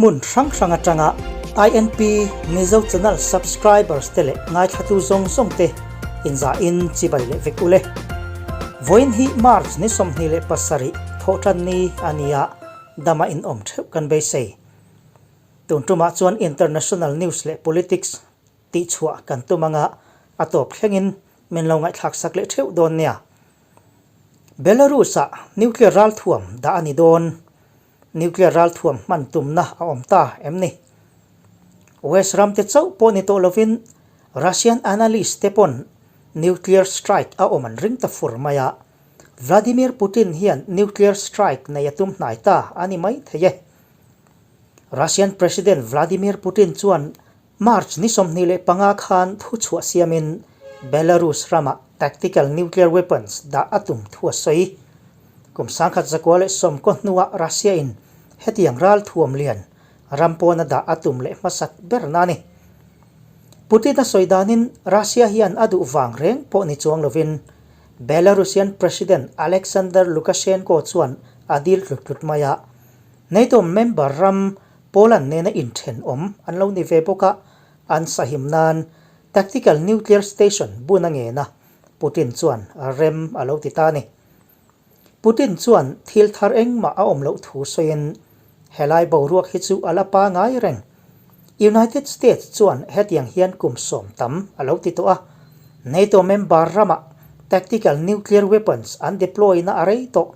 Hmun hrang hrang atanga INP Mizo Channel subscribers te leh ngaithlatu zawng zawng te inzahin chibai leh vek ule. Vawiin hi March ni 27 thawhtan ni a ni a, dama inawm theuh kan beisei. Tun tumah chuan international news leh politics tihchhuah kan tum anga a tawp thlengin min lo ngaihthlak sak leh theuh dawn nia. Belarus-ah nuclear ralthuam dah a ni dawn. Nuclear ralthuam hman tumna a awm ta em ni? West ram te chauh pawh ni tawh lovin Russian analyst te pawn nuclear strike a awm an ring ta fur mai a, Vladimir Putin hian nuclear strike nei a tum hnai ta a ni mai thei e. Russian President Vladimir Putin chuan March ni 25 khan thuchhuah siamin Belarus ramah tactical nuclear weapons dah a tum thu a sawi. Kum 1990 hnuah Russia-in hetiang ral thuam lian ram pawna dah a tum leh hmasak ber na a ni. Putin a sawi danin Russia hian a duh vang reng pawh ni chuang lovin Belarusian President Alexander Lukashenko chuan a dil tlut tlut mai a, NATO member ram Poland nena inthenawm an lo ni ve bawk a, an sahim nan tactical nuclear station bun a ngen a, Putin chuan rem a lo ti ta a ni. Putin chuan thil thar engmah a awm loh thu sawiin, Helai boruak hi chu a la pangai reng. United States chuan hetiang hian kum sawm tam a lo ti tawh a, NATO member ramah tactical nuclear weapons an deploy na a rei tawh.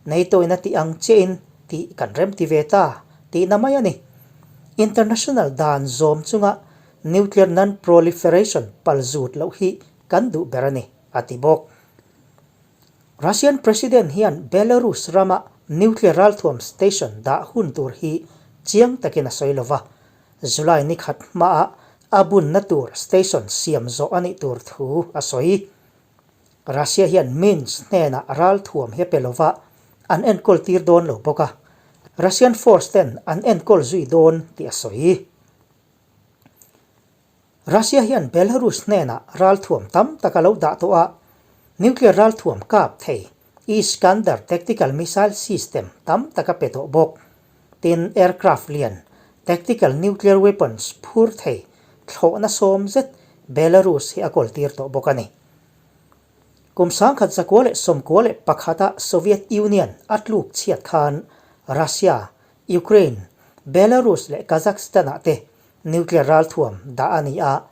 NATO in a tih ang chiahin tih kan rem ti ve ta tihna mai a ni. International dan zawm chunga nuclear non-proliferation pal zut loh hi kan duh ber a ni, a ti bawk. Russian President hian Belarus rama nuclear ralthuam station dah hun tur hi chiang takin a sawi lo va, July ni khat hmaah a bunna tur station siam zawh a nih tur thu a sawi. Russia hian Minsk hnenah ralthuam hi a pe lova, an enkawl tir dawn lo bawk a, Russian force ten an enkawl zui dawn tih a sawi. Russia hian Belarus hnenah ralthuam tam tak a lo dah tawh a, nuclear ralthuam kap thei Iskander tactical missile system tam tak a pe tawh bawk. Tin, aircraft lian tactical nuclear weapons phur thei thlawhna sawm zet Belarus hi a kawl tir tawh bawk a ni. Kum 1991 a Soviet Union a tluk chhiat khan Russia, Ukraine, Belarus leh Kazakhstan ah te nuclear ralthuam dah a ni a.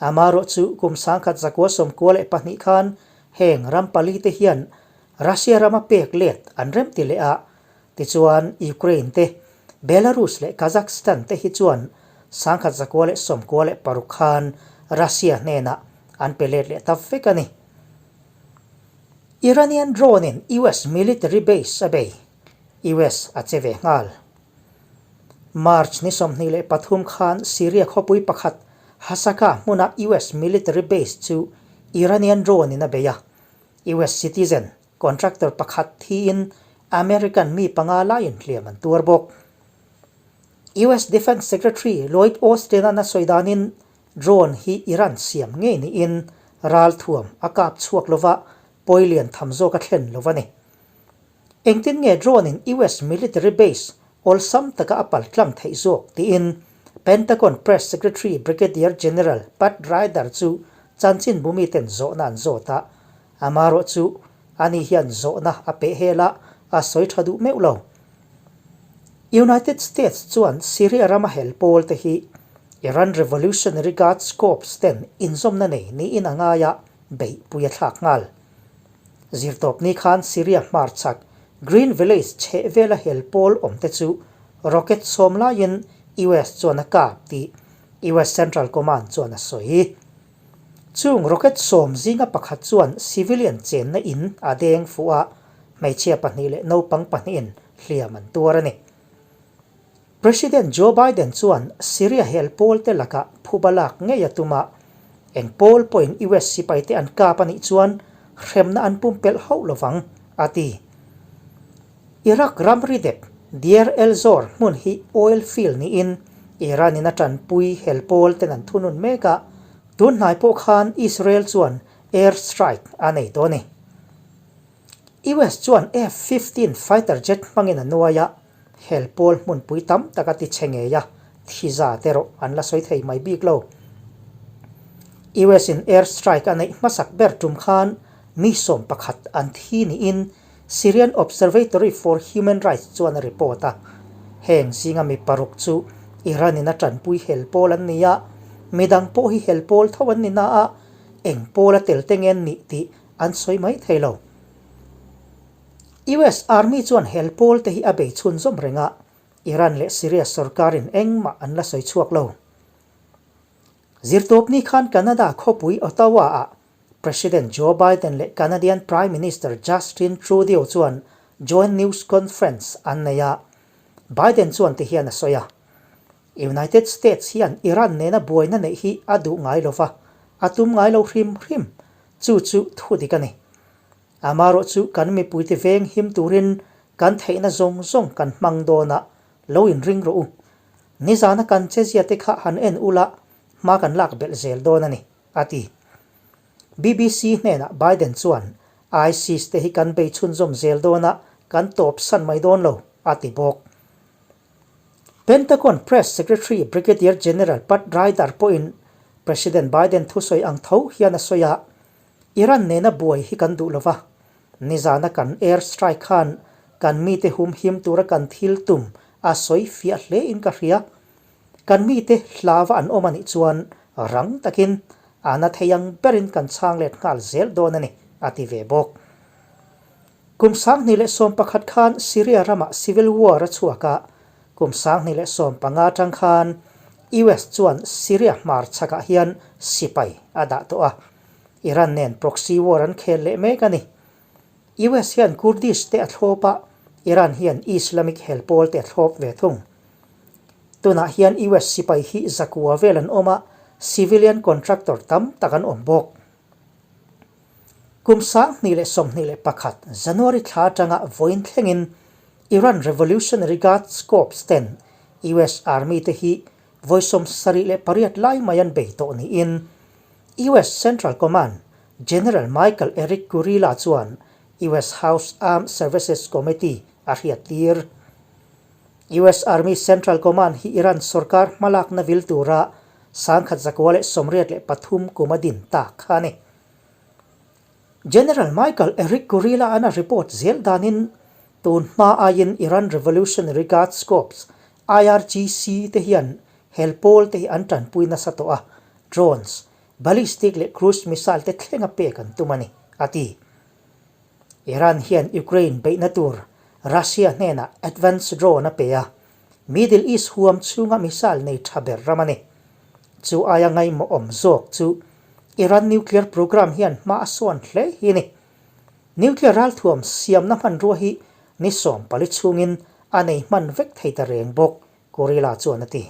Amaherawhchu kum 1992 khan heng ram pali te hian Russia rama pek let an rem ti leh a, Tichuan, Ukraine te, Belarus leh Kazakhstan te hi chuan 1996 khan Russia hnenah an pe let leh ta vek a ni. Iranian drone in US military base a bei, US a che ve nghal. March ni 23 khan Syria khawpui pakhat Hasakah hmuna US military base chu Iranian drone in a bei a, US citizen Contractor pakhat thiin American mi panga laiin hliam an tuar bawk. US Defence Secretary Lloyd Austin-a'n a sawi danin drone hi Iran siam ngei niin ralthuam a kap chhuak lova pawi lian tham zawk a thlen lo a ni. Engtin nge drone-in US military base awlsam taka a pal tlang theih zawk tiin Pentagon Press Secretary Brigadier General Pat Ryder chu chanchinbu miten zawhna an zawt a, Amarawh chu ani hian zawhna a peh hel a, a sawi tha duh meuh lo. United States chuan Syria rama hel pawl te hi Iran Revolutionary Guards Corps ten inzawmna nei niin a ngai a, beihpui a thlak nghal. Zirtawpni khan Syria hmarchhak Green Village chheh vela hel pawl awm te chu rocket sawm laiin US chuan a kap tih US Central Command chuan a sawi. Chung rocket sawm zinga pakhat chuan civilian chenna in a deng fuh a, hmeichhia pahnih leh naupang pahnihin hliam an tuar a ni. President Joe Biden chuan Syria hel pawlte lakah phuba lak ngei a tum a, eng pawl pawhin US sipaite an kap a nih chuan hremna an pumpelh hauh lovang, a ti. Iraq ramri dep Deir el-Zor hmun hi oil field niin Iran in a tanpui hel pawl ten an thunun mek a, tun hnai pawh khan Israel chuan air strike a nei tawh a ni. US chuan F-15 fighter jet hmangin a nuai a, Hel pawl hmunpui tam tak a ti chhe ngei a, thi za te rawh an la sawi thei mai bik lo. US in air strike a neih hmasak ber tum khan mi 11 an thi niin Syrian Observatory for Human Rights chuan a report a. Heng zinga mi paruk chu Iran in a tanpui hel pawl an ni a, midang pawh hi hel pawl tho an ni na a, eng pawl a tel te nge an nih tih an sawi mai thei lo. US Army chuan hel pawl te hi a bei chhunzawm reng a, Iran leh Syria sorkarin engmah an la sawi chhuak lo. Zirtawpni khan Canada khawpui Ottawa-ah President Joe Biden leh Canadian Prime Minister Justin Trudeau chuan joint news conference an nei a, Biden chuan ti hian a sawi a, United States hian Iran nena buaina neih hi a duh ngai lo va, a tum ngai lo hrim hrim, chu chu thudik a ni. Amarawh chu kan mipuite veng him turin kan theihna zawng zawng kan hmang dawn a, lo inring rawh u. Nizana kan chezia te kha han en ula, hma kan lak belh zel dawn a ni, a ti. BBC hnenah Biden chuan, ISIS te hi kan bei chhunzawm zel dawn a, kan tawp san mai dawn lo, a ti bawk. Pentagon Press Secretary Brigadier General Pat Ryder pawhin President Biden thusawi ang tho hian a sawi a, Iran nena buai hi kan duh lova, nizana kan air strike khan kan mite humhim tura kan thil tum a sawi fiah hle in ka hria. Kan mite hlava an awm a nih chuan rang takin a na thei ang berin kan chhang let nghal zel dawn a ni, a ti ve bawk. Kum 2011 khan Syria ramah civil war a chhuak a, kum 2015 atang khan US chuan Syria hmar chhakah hian sipai a dah tawh a, Iran nen proxy war an khel leh mek a ni. US hian Kurdish te a thlawp a, Iran hian Islamic hel pawl te a thlawp ve thung. Tunah hian US sipai hi zakua vel an awm a, civilian contractor tam tak an awm bawk. Kum 2021 January thla atanga vawiin thlengin Iran Revolutionary Guards Corps ten US Army te hi vawi 78 lai mai an bei tawh niin US Central Command General Michael Erik Kurilla chuan US House Armed Services Committee a hriattir. US Army Central Command hi Iran sorkar hmalakna vil tura 1983 kum a din tak a ni. General Michael Erik Kurilla an a report zel danin tun hma aiin Iran Revolutionary Guards Corps, IRGC, te hian hel pawl te hi an tanpui nasa tawh a, drones, ballistic leh cruise missile te thlenga pek an tum a ni, a ti. Iran hian Ukraine beihna tur Russia hnenah advance drone a pe a, Middle East huam chhunga missile nei tha ber ram a ni. Chu aia ngaimawhawm zawk chu Iran nuclear program hian hma a sawn hle hi a ni. Nuclear ralthuam siamna hmanrua hi ni 14 chhungin a nei hman vek thei ta reng bawk, Kurilla chuan a ti.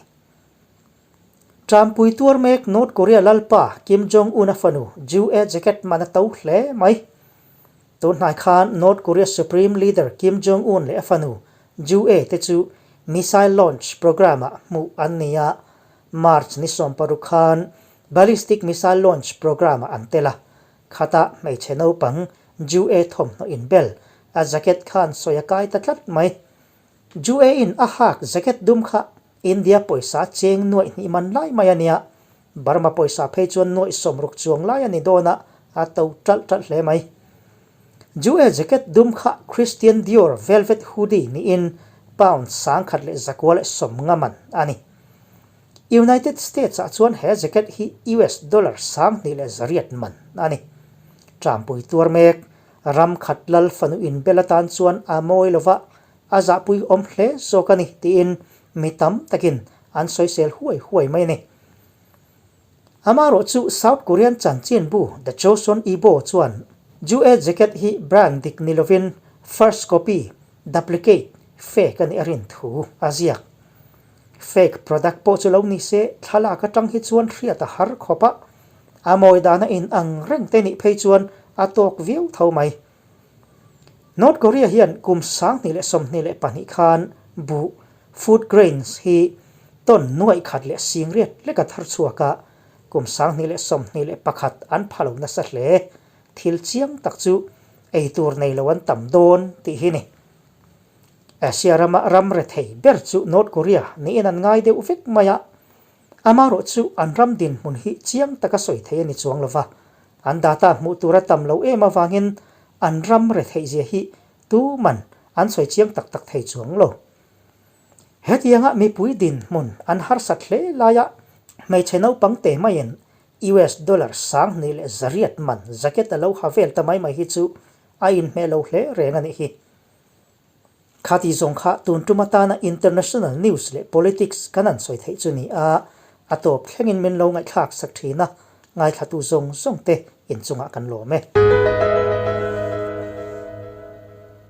Ṭampui tuar mek North Korea lalpa Kim Jong-un a fanu Ju-e jacket man a to hle mai. Tunhnai khan North Korea Supreme Leader Kim Jong-un leh a fanu Ju-e te chu missile launch program-ah hmuh an ni a, March ni 16 khan ballistic missile launch program-ah an tel a, khata hmeichhe naupang Ju-e thawmhnaw inbel a jacket khan sawi a kai ta tlat mai. Ju-e-in a hak jacket dum kha India pawisa cheng nuaih hnih man lai mai a nia, Burma pawisa phei chuan nuaih 60 chuang lai a ni dawn a, a to ṭalh ṭalh hle mai. Ju-e jacket dum kha Christian Dior velvet hoodie niin pound 1190 man a ni. United States ah chuan he jacket hi US dollar 2800 man a ni. Ṭampui tuar mek, ram khat lal fanu inbel atan chuan a mawi lova, a zahpui awm hle zawk a ni tiin mi tam takin an sawisel huai huai mai a ni. Amarawh chu South Korean chanchinbu The Chosun Ilbo chuan Ju-e jacket hi brand dik ni lovin first copy, duplicate, fake a nih a rin thu a ziak. Fake product pawh chu lo ni se thlalak atang hi chuan hriat a har khawp a, a mawi dana in ang reng te nih phei chuan a tawk viau tho mai. North Korea hian kum 2022 khan buh, food grains, hi ton nuaih khat leh singriat lek a thar chhuak a, kum 2021 an pha lo nasa hle. Thil chiang tak chu ei tur nei lo an tam dawn tih hi ni. Asia rama ram rethei ber chu North Korea niin an ngai deuh vek mai a, amarawh chu an ram dinhmun hi chiang taka sawi thei a ni chuang lo va, an data hmuh tur a tam lo em avangin an ram retheih zia hi tuman an sawi chiang tak tak thei chuang lo. Hetianga mipui dinhmun an harsat hle laia hmeichhe naupang te maiin US dollar 2800 man jacket a lo ha vel ta mai mai hi chu a inhmeh lo hle reng a nih hi. Khati zawng kha tun tum atana international news leh politics kan han sawi theih chu ni a, a tawp thlengin min lo ngaihthlak sak thin a, ngaithlatu zawng zawng te inchungah kan lawm e.